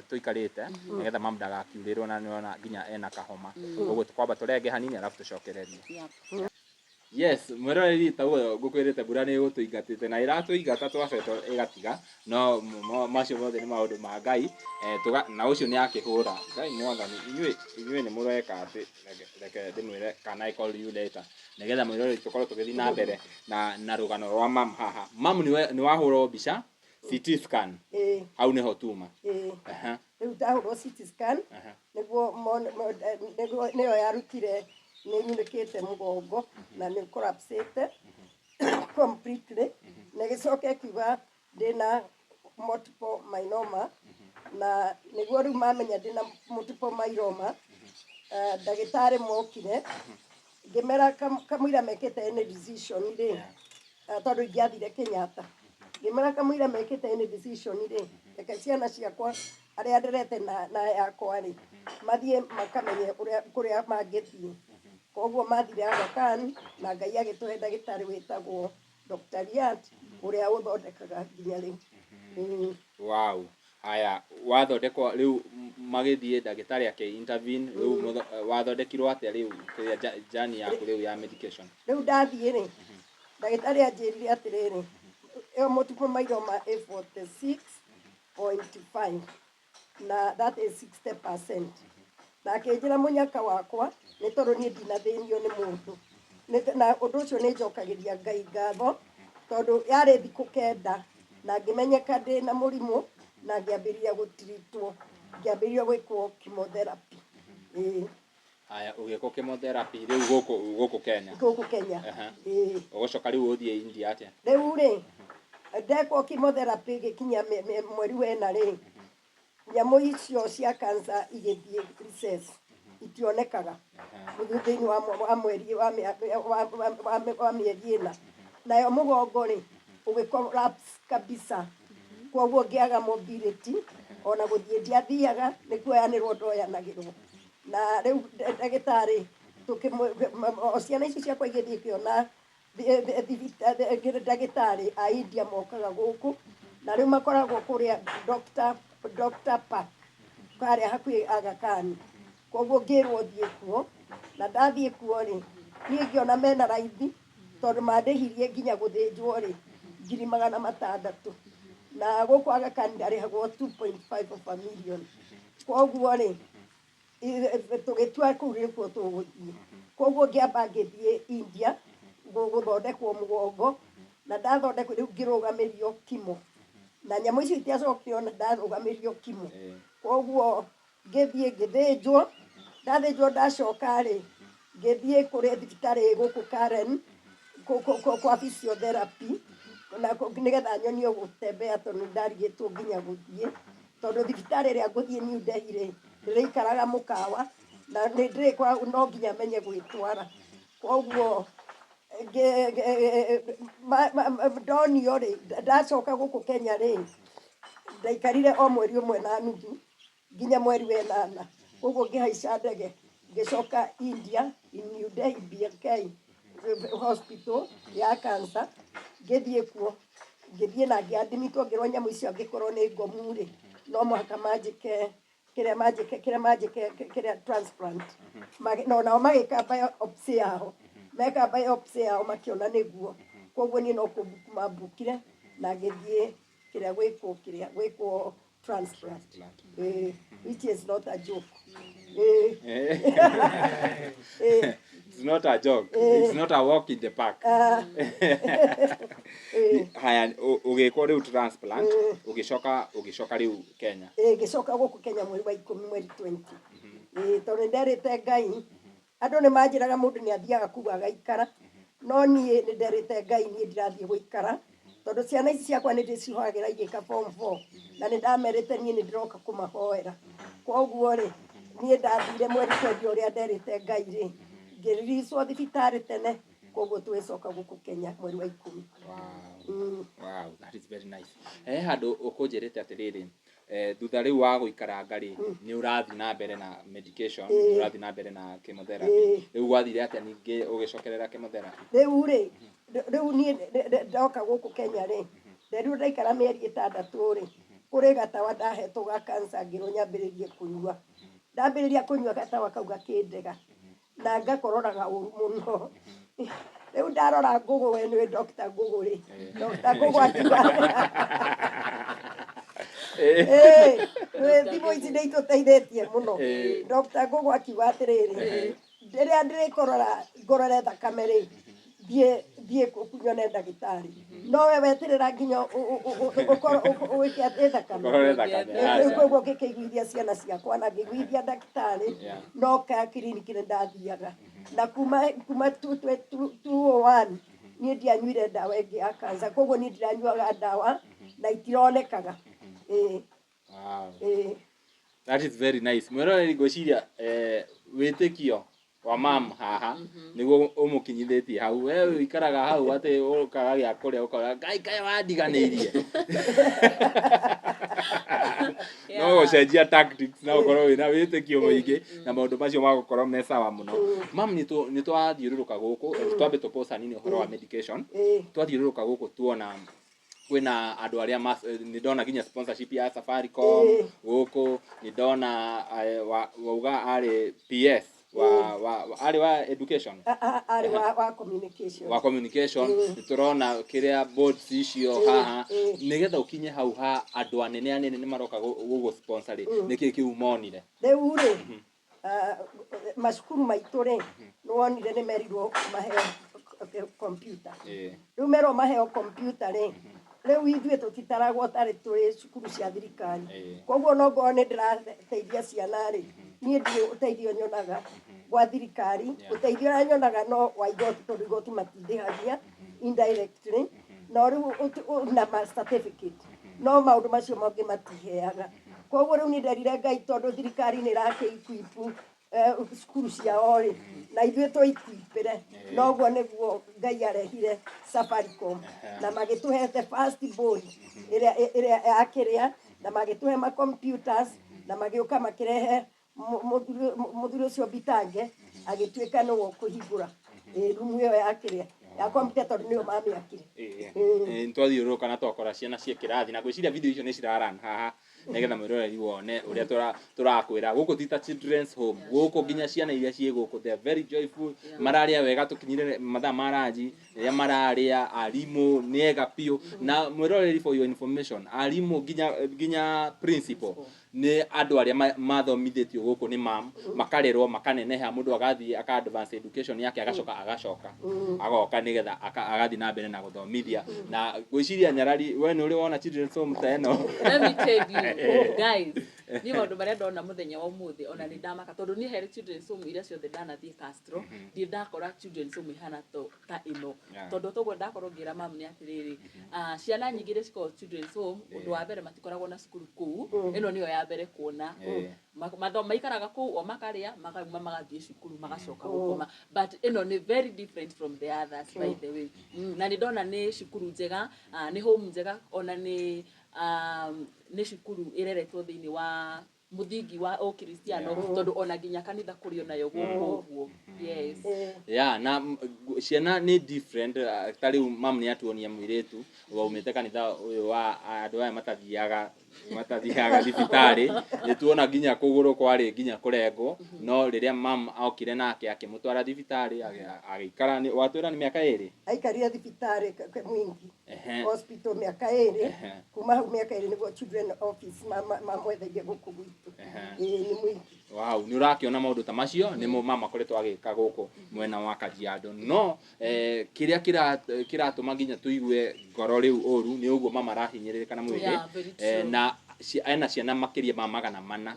tũikarĩte, nĩgetha mamu ndagakiurĩrwo, na nĩona nginya ena kahoma. Koguo tũkwamba tũrenge hanini arabu tũcokererie. Yes, mwĩroreri, taguo ngũkwĩrĩte, mbura nĩ ĩgũtũingatĩte na ĩratũingata, twacetwo ĩgatiga, no macio mothe nĩ maũndũ ma Ngai. Na ũcio nĩ akĩhũra Ngai mwathani. Inyuĩ nĩ mũreka atĩ reke ndĩmwĩre, can I call you later, nĩgetha mwĩroreri tũkorwo tũgĩthiĩ na mbere na rũgano rwa mam haha. Mam, nĩ wahũrwo mbica CT scan? Ĩĩ. Hau nĩho tuma? Ĩĩ. Rĩu ndahũrwo CT scan, nĩguo nĩyo yarutire nĩ nyunĩkĩte mũgongo na nĩ collapsĩte completely, na ĩgĩcoka ĩkiuga ndĩna multiple myeloma. Na nĩguo rĩu mamenya ndĩna multiple myeloma, ndagĩtarĩ mokire, ngĩmera kamũira mekĩte any decision rĩ, tondũ ingĩathire Kenyatta, ngĩmera kamũira mekĩte any decision rĩ, reke ciana ciakwa arĩa nderete na yakwa rĩ, mathiĩ makamenye ũrĩa kũrĩa mangĩthiĩ. Koguo mathire Aga Khan, na Ngai agĩtũhe ndagĩtarĩ wĩtagwo Dr. Riyad ũrĩa ũthondekaga nginya rĩu. Wow. Haya, wathondekwo rĩu, magĩthiĩ ndagĩtarĩ akĩ intervene rĩu, wathondekirwo atĩa rĩu, kĩrĩa journey yaku rĩu ya medication? Rĩu ndathiĩ rĩ, ndagĩtarĩ anjĩrire atĩrĩrĩ, ĩyo multiple myeloma ĩ 46.5, na that is 60%. Na akĩnjĩra mũnyaka wakwa nĩ tondũ niĩ ndinathĩnio nĩ mũndũ. Na ũndũ ũcio nĩ njokagĩria Ngai ngatho, tondũ yarĩ thikũ 9 na ngĩmenyeka ndĩna mũrimũ, na ngĩambĩrĩria gũtiritwo, ngĩambĩrĩria gwĩkwo chemotherapy. Ĩĩ. Haya, ũgĩkwo chemotherapy rĩu gũkũ Kenya? Gũkũ Kenya. Ĩĩ. Ũgũcoka rĩu ũthiĩ India atĩa? Rĩu rĩ, ndekwo chemotherapy, gĩkinya mweri wena rĩ, nyamũ icio cia cancer igĩthiĩ recess. Itionekaga thĩinĩ wa mweri wa wa mĩeri 4. Nayo mũgongo rĩ, ũgĩ collapse kabisa, koguo ngĩaga mobility, ona gũthiĩ ndiathiaga, nĩ kuoyanĩrwo ndoyanagĩrwo. Na rĩu ndagĩtarĩ o ciana icio ciakwa igĩthiĩ ikĩona ndagĩtarĩ a India mokaga gũkũ, na rĩu makoragwo kũrĩa Dr. Park karĩa hakuhĩ Aga Khan. Koguo ngĩrwo thiĩ kuo, na ndathiĩ kuo rĩ, niĩ ngĩona mena raithi, tondũ mandĩhirie nginya gũthĩnjwo rĩ 600,000, na gũkũ Aga Khan ndarĩhagwo 2.5 of a million. Koguo rĩ, tũgĩtua kũu nĩkuo tũgũthiĩ. Koguo ngĩamba ngĩthiĩ India gũthondekwo mũgongo, na ndathondekwo rĩu ngĩrũgamĩrio chemo, na nyamũ icio itiacokire ona ndarũgamĩrio chemo. Koguo ngĩthiĩ ngĩthĩnjwo. Ndathĩnjwo, ndacoka rĩ, ngĩthiĩ kũrĩ thibitarĩ gũkũ Karen kwa physiotherapy, na nĩgetha nyonio gũtembea, tondũ nĩ ndarigĩtwo nginya gũthiĩ, tondũ thibitarĩ ĩrĩa ngũthiĩ New Delhi rĩ, ndĩrĩikaraga mũkawa na nĩ ndĩrĩkoragwo no nginya menye gwĩtwara. Koguo ndonio rĩ, ndacoka gũkũ Kenya rĩ, ndaikarire o mweri 1.5 nginya mweri wa 8. Koguo ngĩhaica ndege ngĩcoka India in New Delhi, BLK Hospital ya cancer. Ngĩthiĩ kuo, ngĩthiĩ na ngĩadmitwo, ngĩrwo nyamũ icio angĩkorwo nĩ ngomu rĩ, no mũhaka manjĩke kĩrĩa manjĩke kĩrĩa manjĩke kĩrĩa transplant. No nao magĩka biopsy yao, meka biopsy yao makĩona nĩguo. Koguo niĩ no kũmbuku mambukire na ngĩthiĩ kĩrĩa gwĩkwo kĩrĩa gwĩkwo transplant, which is not a joke. It's not a joke. It's not a walk in the park. Haya, ũgĩkwo rĩu transplant, ũgĩcoka rĩu Kenya. Ngĩcoka gũkũ Kenya mweri wa 10, mweri 20, tondũ nĩ nderĩte Ngai. Andũ nĩ manjĩraga mũndũ nĩ athiaga kũu agaikara, no niĩ nĩ nderĩte Ngai niĩ ndirathiĩ gũikara, tondũ ciana ici ciakwa nĩ ndĩcihoyagĩra igĩka form 4, na nĩ ndamerĩte niĩ nĩ ndĩroka kũmahoera. Koguo rĩ, niĩ ndathire mweri 20 ũrĩa nderĩte Ngai rĩ, ngĩriricwo thibitarĩ tene, koguo tũgĩcoka gũkũ Kenya mweri wa 10. Wow, that is very nice. Handũ ũkũnjĩrĩte atĩrĩrĩ, thutha rĩu wa gũikaranga rĩ, nĩ ũrathiĩ na mbere na medication, nĩ ũrathiĩ na mbere na chemotherapy. Rĩu gwathire atĩa ningĩ ũgĩcokerera chemotherapy? Rĩu rĩ, rĩu niĩ ndoka gũkũ Kenya rĩ, nderirwo ndaikara mĩeri 6 rĩ, kũrĩ gatawa ndahetwo ga cancer, ngĩrwo nyambĩrĩrie kũnyua. Ndambĩrĩria kũnyua gatawa kau gakĩndega na ngakororaga ũru mũno. Rĩu ndarora Ngũgũ, we nĩwe Dr. Ngũgũ rĩ, Dr. Ngũgũ akiuga thimũ ici nĩ itũteithĩtie mũno. Dr. Ngũgũ akiuga atĩrĩrĩ, rĩrĩa ndĩrĩkorora ngorore thakame rĩ, thiĩ nyone ndagĩtarĩ, no we weterera nginya ũkorwo ũĩke atĩ thakame. Ũkorore thakame, Rĩu aca. koguo ngĩkĩiguithia ciana ciakwa na ngĩiguithia ndagĩtarĩ. No ka kiriniki nĩ ndathiaga, na kuma 201 niĩ ndianyuire ndawa ĩngĩ ya cancer. Koguo niĩ ndiranyuaga ndawa na itironekaga. Ĩĩ. That is very nice. Mwĩroreri, ngwĩciria wĩtĩkio wa mam haha nĩguo ũmũkinyithĩtie hau. We ũikaraga hau atĩ ũkaga gĩa kũrĩa ũkauga, "Ngai, kaĩ wandiganĩirie?" No gũcenjia tactics na ũkorwo wĩna wĩtĩkio mũingĩ na maũndũ macio magũkorwo me sawa mũno. Mam, nĩ twathiũrũrũka gũkũ, twambe tũpause hanini ũhoro wa medication. Twathiũrũrũka gũkũ tuona kwĩna andũ arĩa nĩ ndona nginya sponsorship ya Safaricom gũkũ, nĩ ndona wauga arĩ PS wa arĩ wa education. Arĩ wa communication. Wa communication. Nĩ tũrona kĩrĩa boards icio haha. Nĩgetha ũkinye hau ha andũ anene anene nĩ maroka gũgũ sponsor rĩ, nĩkĩ kĩu monire? Rĩu rĩ, macukuru maitũ rĩ, nĩ wonire nĩ merirwo maheo computer. Rĩu merwo maheo computer rĩ, rĩu ithuĩ tũtitaragwo tarĩ tũrĩ cukuru cia thirikari. Koguo no ngorwo nĩ ndĩrateithia ciana rĩ, niĩ ndirĩ ũteithio nyonaga gwa thirikari. Ũteithio ũrĩa nyonaga no wa igoti, tondũ igoti matindĩhagia indirectly, no rĩu na ma certificate, no maũndũ macio mangĩ matiheaga. Koguo rĩu nĩ nderire Ngai, tondũ thirikari nĩ ĩrakĩ equip Cukuru ciao rĩ, na ithuĩ tũikwipĩre. Noguo nĩguo Ngai arehire Safaricom na magĩtũhe the first boy ĩrĩa yakĩrĩa, na magĩtũhe ma computers, na magĩũka makĩrehe mũthuri ũcio Bitange, agĩtuĩka nĩwe ũkũhingũra rumu ĩyo ya kĩrĩa ya computer, tondũ nĩyo mamĩakire. Nĩ twathiũrũrũka na twakora ciana ciĩ kĩrathi, na ngwĩciria video icio nĩ ciraran haha nĩgetha mwĩroreri wone ũrĩa tũrakwĩra. Gũkũ ti ta children's home, gũkũ nginya ciana iria ciĩ gũkũ, they are very joyful, mararĩa wega. Tũkinyire mathaa ma ranji rĩrĩa mararĩa, arimũ nĩ ega biũ. Na mwĩroreri, for your information, arimũ nginya principal nĩ andũ arĩa mathomithĩtio gũkũ nĩ mam, makarerwo makaneneha, mũndũ agathiĩ aka advance education yake, agacoka agacoka agoka nĩgetha agathiĩ na mbere na gũthomithia. Na ngwĩciria, Nyarari, we nĩ ũrĩ wona children's home ta ĩno? Let me tell you guys, niĩ maũndũ marĩa ndona mũthenya wa ũmũthĩ, ona nĩ ndamaka, tondũ niĩ harĩ children's home iria ciothe ndanathiĩ Castro, ndirĩ ndakora children's home ĩhana ta ĩno. Tondũ toguo ndakorwo ngĩra mamu nĩ atĩrĩrĩ, ciana nyingĩ iria cikoragwo children's home, ũndũ wa mbere matikoragwo na cukuru kũu. Ĩno nĩyo ya mbere kuona. Maikaraga kũu o makarĩa, makauma, magathiĩ cukuru, magacoka gũkoma, but ĩno nĩ very different from the others, by the way. Na nĩ ndona nĩ cukuru njega, nĩ home njega, ona nĩ cukuru ĩreretwo thĩinĩ wa mũthingi wa ũkristiano, tondũ ona nginya kanitha kũrĩ onayo gũkũ ũguo, yes. Ya, na ciana nĩ different. Ta rĩu mam nĩ atuonia mũirĩtu waumĩte kanitha ũyũ wa andũ aya matathiaga thibitarĩ. Nĩ tuona nginya kũgũrũ kwarĩ nginya kũrengwo, no rĩrĩa mam okire nake akĩmũtwara thibitarĩ, agĩikara, watwĩra nĩ mĩaka 2? Aikarire thibitarĩ Mwingi hospital mĩaka 2. Kuma hau mĩaka 2 nĩguo children office mamwetheire gũkũ gwitũ. Ĩĩ, nĩ Mwingi. Wow, nĩ ũrakĩona maũndũ ta macio nĩmo mama akoretwo agĩka gũkũ mwena wa Kajiado. No kĩrĩa kĩratũma nginya tũigue ngoro rĩu ũru nĩ ũguo mama arahinyĩrĩrĩka na mwĩrĩ. Yeah, very true. Na ena ciana makĩria ma 400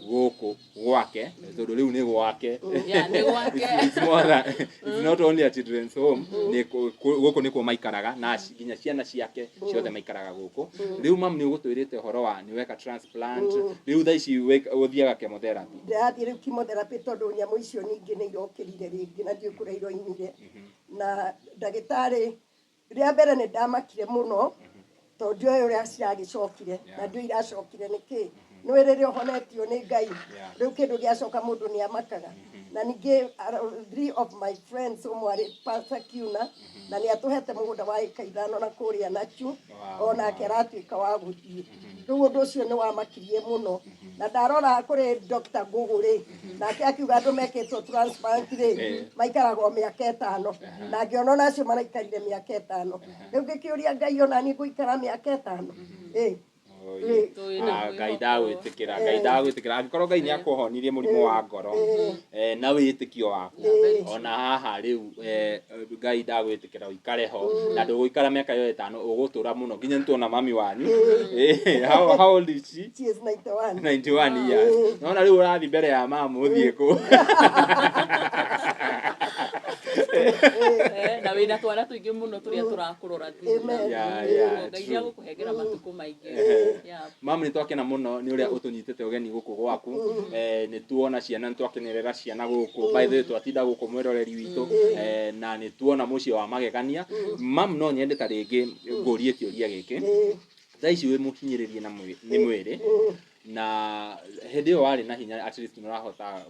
gũkũ gwake, tondũ rĩu nĩ gwake. Yeah, nĩ gwake. It's not only a children's home, nĩ gũkũ nĩkuo maikaraga na nginya ciana ciake ciothe maikaraga gũkũ. Rĩu mam, nĩ ũgũtwĩrĩte ũhoro wa nĩ weka transplant, rĩu thaa ici ũthiaga chemotherapy. Ndĩrathiĩ rĩu chemotherapy, tondũ nyamũ icio ningĩ nĩ irokĩrire rĩngĩ na ndiũĩ kũrĩa iroimire. Na ndagĩtarĩ rĩa mbere nĩ ndamakire mũno, tondũ ndiũĩ ũrĩa ciragĩcokire na ndiũĩ iracokire nĩkĩ. Nĩũĩ rĩrĩa ũhonetio nĩ Ngai, rĩu kĩndũ gĩacoka mũndũ nĩ amakaga. Na ningĩ three of my friends, ũmwe arĩ Pastor Kiuna na nĩ atũhete mũgũnda wa ĩka 5 na kũrĩa Nachu, onake aratuĩka wa gũthiĩ. Rĩu ũndũ ũcio nĩ wamakirie mũno. Na ndarora kũrĩ Dr. Ngũgũ rĩ, nake akiuga andũ mekĩtwo transplant rĩ, maikaraga o mĩaka 5, na ngĩona ona acio maraikarire mĩaka 5. Rĩu ngĩkĩũria Ngai, ona niĩ ngũikara mĩaka 5? Ĩ. Oi. Twĩna Ah, Ngai mwĩhoko. ndagwĩtĩkĩra, Ngai ndagwĩtĩkĩra angĩkorwo Ngai nĩ akũhonirie mũrimũ wa ngoro na wĩtĩkio waku ona haha rĩu, Ngai ndagwĩtĩkĩra ũikare ho na ndũgũikara mĩaka ĩyo 5, ũgũtũra mũno. Nginya nĩtuona mami wanyu. How old is she? She is 91. 91 years. Nona rĩu ũrathiĩ mbere ya mamu, ũthiĩ kũ? Na wĩna twana tũingĩ mũno tũrĩa tũrakũrora thutha. Amen. Yeah, Ngai true. nĩ agũkũhengera matukũ maingĩ. Mamu, nĩ twakena mũno nĩ ũrĩa ũtũnyitĩte ũgeni gũkũ gwaku. Nĩ tuona ciana, nĩ twakenerera ciana gũkũ. By the way, twatinda gũkũ, mwĩroreri witũ, na nĩ tuona mũciĩ wa magegania. Mam, no nyende ta rĩngĩ ngũrie kĩũria gĩkĩ. Thaa ici wĩ mũhinyĩrĩrie na nĩ mwĩrĩ, na hĩndĩ ĩyo warĩ na hinya, at least nĩ ũrahota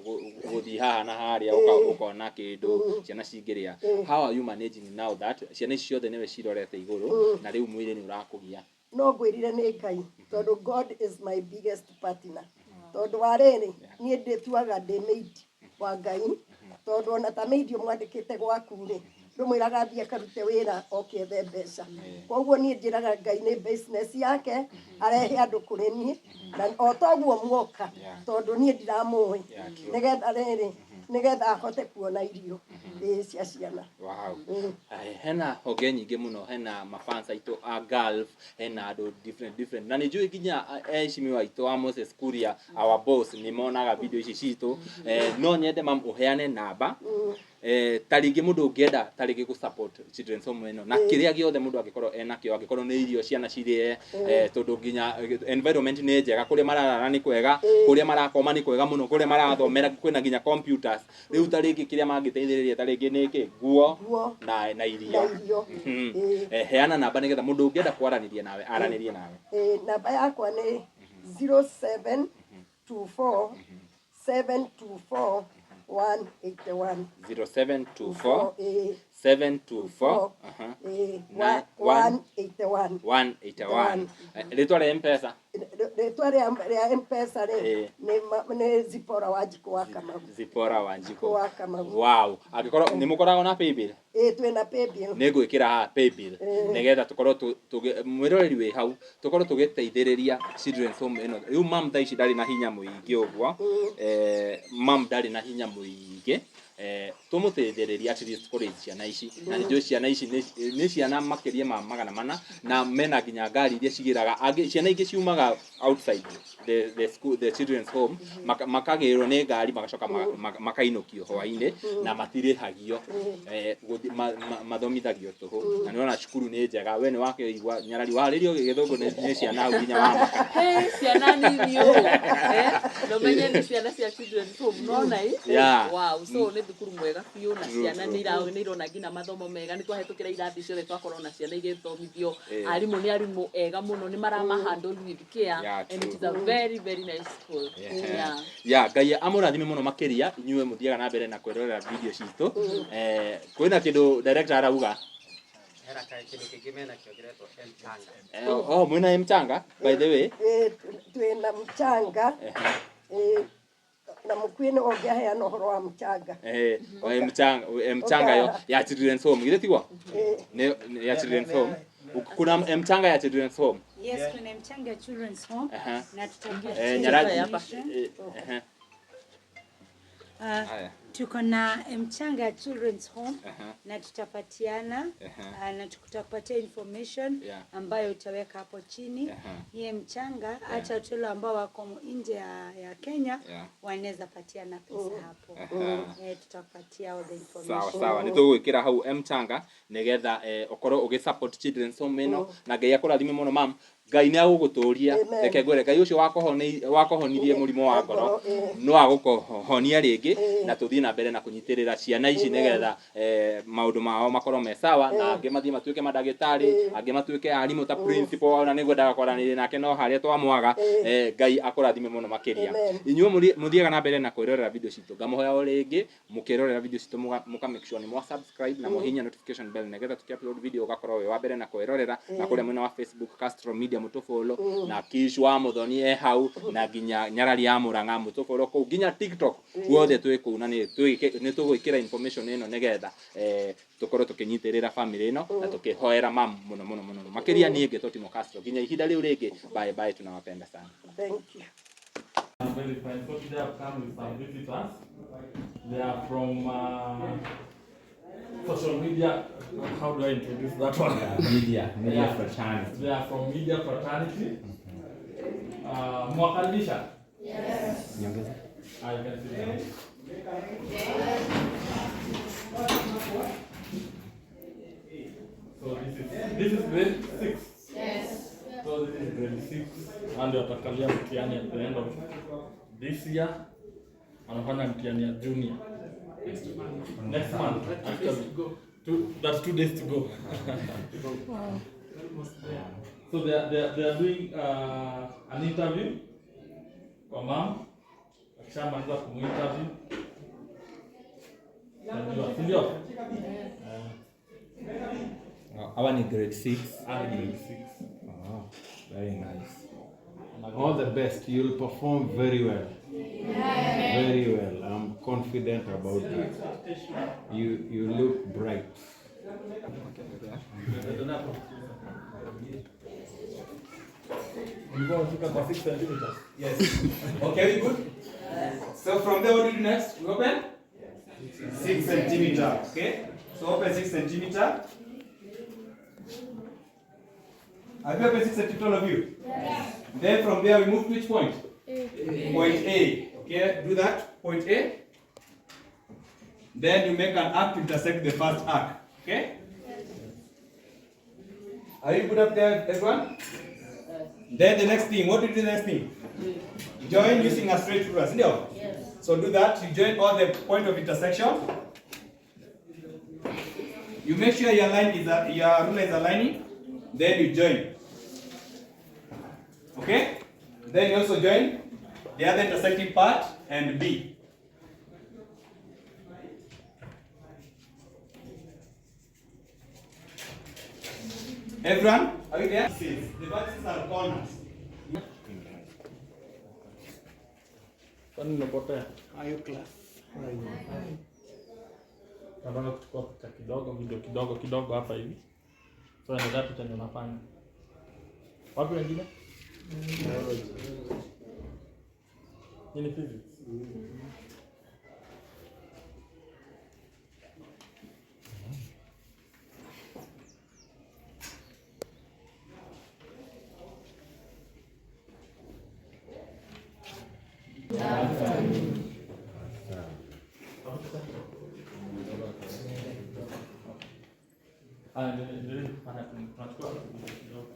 gũthiĩ haha na harĩa, ũkona kĩndũ ciana cingĩrĩa. How are you managing now that ciana ici ciothe nĩwe cirorete igũrũ na rĩu mwĩrĩ nĩ ũrakũgia? No ngwĩrire nĩ Ngai, tondũ God is my biggest partner. Tondũ wa rĩrĩ, niĩ ndĩtuaga ndĩ maid wa Ngai, tondũ ona ta maid ũmwandĩkĩte gwaku rĩ, ndũmwĩraga athiĩ akarute wĩra oke ethe mbeca. Koguo niĩ njĩraga Ngai nĩ business yake, arehe andũ kũrĩ niĩ na o toguo muoka, tondũ niĩ ndiramũĩ, nĩgetha rĩrĩ, nĩgetha ahote kuona irio ĩĩ cia ciana. Wow. Hena honge nyingĩ mũno, hena mafans aitũ a Gulf, hena andũ different different, na nĩ njũĩ nginya eheshimiwa aitũ wa Moses Kuria, our boss, nĩ monaga video ici citũ. No nyende mam ũheane namba. Ta rĩngĩ mũndũ ũngĩenda ta rĩngĩ gũ support children's home ĩno na kĩrĩa gĩothe mũndũ angĩkorwo enakĩo, angĩkorwo nĩ irio ciana cirĩe, tondũ nginya environment nĩ njega, kũrĩa mararara nĩ kwega, kũrĩa marakoma nĩ kwega mũno, kũrĩa marathomera kwĩna nginya computers. Rĩu ta rĩngĩ kĩrĩa mangĩteithĩrĩria ta rĩngĩ nĩ kĩ? Nguo Nguo na na irio. Irio. Heana namba nĩgetha mũndũ ũngĩenda kwaranĩria nawe aranĩrie nawe. Namba yakwa nĩ 0724 724 181. 0724 Ĩĩ. 724 aha. Ĩĩ, Nine, one. 181. 181. Rĩtwa rĩa Mpesa? Rĩtwa rĩa Mpesa rĩ, nĩ Zipora Wanjikũ wa Kamau. Zipora Wanjikũ Wa Kamau. Wow, angĩkorwo nĩ mũkoragwo na paybill? Ĩĩ, twĩna paybill. Nĩ ngwĩkĩra haha paybill nĩgetha tũkorwo mwĩroreri wĩ hau, tũkorwo tũgĩteithĩrĩria children's home ĩno. Rĩu mam thaa ici ndarĩ na hinya mũingĩ ũguo, mam ndarĩ na hinya mũingĩ, tũmũteithĩrĩrie at least kũrĩ ciana ici, na nĩ njũĩ ciana ici nĩ ciana makĩria ma 400, na mena nginya ngari iria cigĩraga angĩ, ciana ingĩ ciumaga outside the school, the children's home, makagĩrwo nĩ ngari, magacoka makainũkio hwainĩ na matirĩhagio, mathomithagio tũhũ, na nĩwona cukuru nĩ njega. We nĩ wakĩigua nyarari warĩrio gĩthũngũ nĩ ciana hau nginya wamaka. Hey, ciana nini ũũ, na ũmenye nĩ ciana cia children's home nona ĩ. Wow, so nĩ thukuru mwega biũ na ciana nĩ irona nginya mathomo mega. Nĩ twahĩtũkĩra irathi ciothe, twakorwo na ciana igĩthomithio. Arimũ nĩ arimũ ega mũno, nĩ marama handle with care and it is a very very nice school. Yeah. Ya Ngai amũrathime mũno makĩria inyuĩ mũthiaga na mbere na kwĩrorera video citũ. Kwĩna kĩndũ director arauga? Hena kĩndũ kĩngĩ menakĩo kĩretwo M-Changa. Oh, mwĩna Mchanga, by the way? Ĩĩ, twĩna mchanga. Ĩĩ, na mũkuĩ nĩ ũngĩaheana ũhoro wa mchanga. O Mchanga, Mchanga yo ya children's home, githĩ tiguo? Ĩĩ. Nĩ ya children's home. Kuna Mchanga ya children's home. Yes, tuna mchanga ya children's home na tutapatia Nyarari. information. Haya. Tuko na mchanga ya children's home na tutapatiana na tutakupatia information ambayo utaweka hapo chini. Hiye mchanga, hata watu wale ambao wako nje ya Kenya wanaweza patiana pesa hapo. Tutakupatia all the information. Sawa sawa, nĩ tũgwĩkĩra hau Mchanga nĩgetha ũkorwo ũgĩ support children's home ĩno, na Ngai akũrathime mũno mam. Ngai nĩ agũgũtũria. Amen. Reke ngwĩre, Ngai ũcio wakũhonirie mũrimũ wa ngoro no agũkũhonia rĩngĩ, na tũthiĩ na mbere na kũnyitĩrĩra ciana ici nĩgetha maũndũ mao makorwo me sawa, na angĩ mathiĩ matuĩke mandagĩtarĩ, angĩ matuĩke arimũ ta principal, ona nĩngwendaga kwaranĩria nake no harĩa twamwaga. Ngai akũrathime mũno makĩria. Amen. Inyuĩ mũthiaga na mbere na kwĩrorera video citũ, ngamũhoya o rĩngĩ mũkĩrorera video citũ mũka make sure nĩ mwa subscribe na mũhihinya notification bell nĩgetha tũkĩ upload video ũgakorwo wĩ wa mbere na kwĩrorera. Na kũrĩa mwena wa Facebook, Castro Media, mũtũfollow, na Kish wa Muthoni e hau, na nginya Nyarari ya Murang'a mũtũfollow kũu, nginya TikTok guothe twĩ kũu, na nĩ tũgwĩkĩra information ĩno nĩgetha tũkorwo tũkĩnyitĩrĩra family ĩno na tũkĩhoera mam mũno mũno mũno makĩria. Niĩ ngĩtwo Timo Castro, nginya ihinda rĩu rĩngĩ, bye bye, tunawapenda sana. Thank you. I'm very fine. So today I've come with some visitors. They are from social media. How do I introduce that one? Media fraternity. They are from media fraternity. Mwakaribisha? Yes. I can see them. So this is grade 6. Yes. So this is grade 6 and watakalia mtihani at the end of this year. Wanafanya mtihani ya junior next month, actually. That's 2 days to go. So they are doing an interview kwa mam. Akishamaliza kumuinterview, najua, si ndio? Hawa ni grade 6. Ah, grade 6. Oh, very nice. All the best. You'll perform very well. Very well. I'm confident about that. You look bright. Endelea hapo. Ulikuwa unafika kwa 6 centimeters. Yes. Okay, we good? So from there, what do we do next? We open? 6 centimeter. Okay. So open 6 centimeter. Have you opened 6 centimeter, all of you? Yes. Then from there we move to which point? A. Point A. Okay, do that. Point A. Then you make an arc to intersect the first arc. Okay? Are you good up there, everyone? Then the next thing, what do you do the next thing? Join using a straight ruler, sindio? Yes. So do that, you join all the point of intersection. You make sure your line is your ruler is aligning, then you join. Okay? Then you also join the other intersecting part and B. Everyone, are you there? The vertices are corners. Kwani nimepotea? Are you class? Nataka kuchukua picha kidogo, video kidogo kidogo hapa hivi. So endelea picha ndio nafanya. Wapi wengine? Nini physics? Haya, endelee kufanya, tunachukua video kidogo.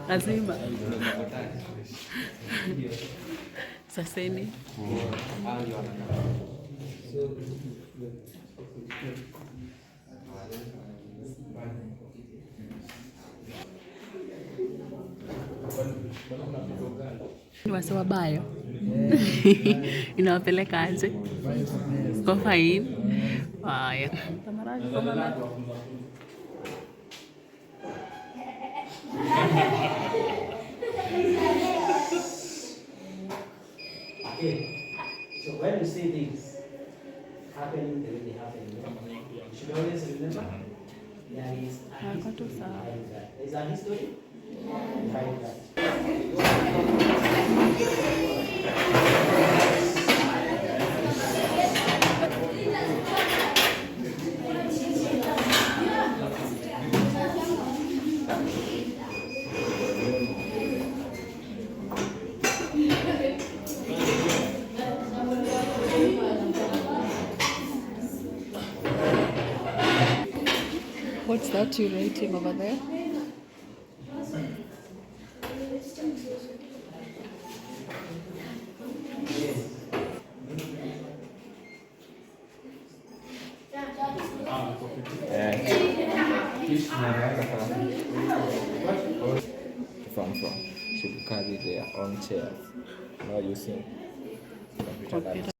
Lazima. Saseni. Ni wase wabayo. Inawapeleka aje? Kwa fine. Haya. Okay. So when you see things happening the way they happen, you know, you should always remember there is a history behind that. There is a history behind that. What's that you're writing over there? Form 4 should carry their own chairs, not using computer labs.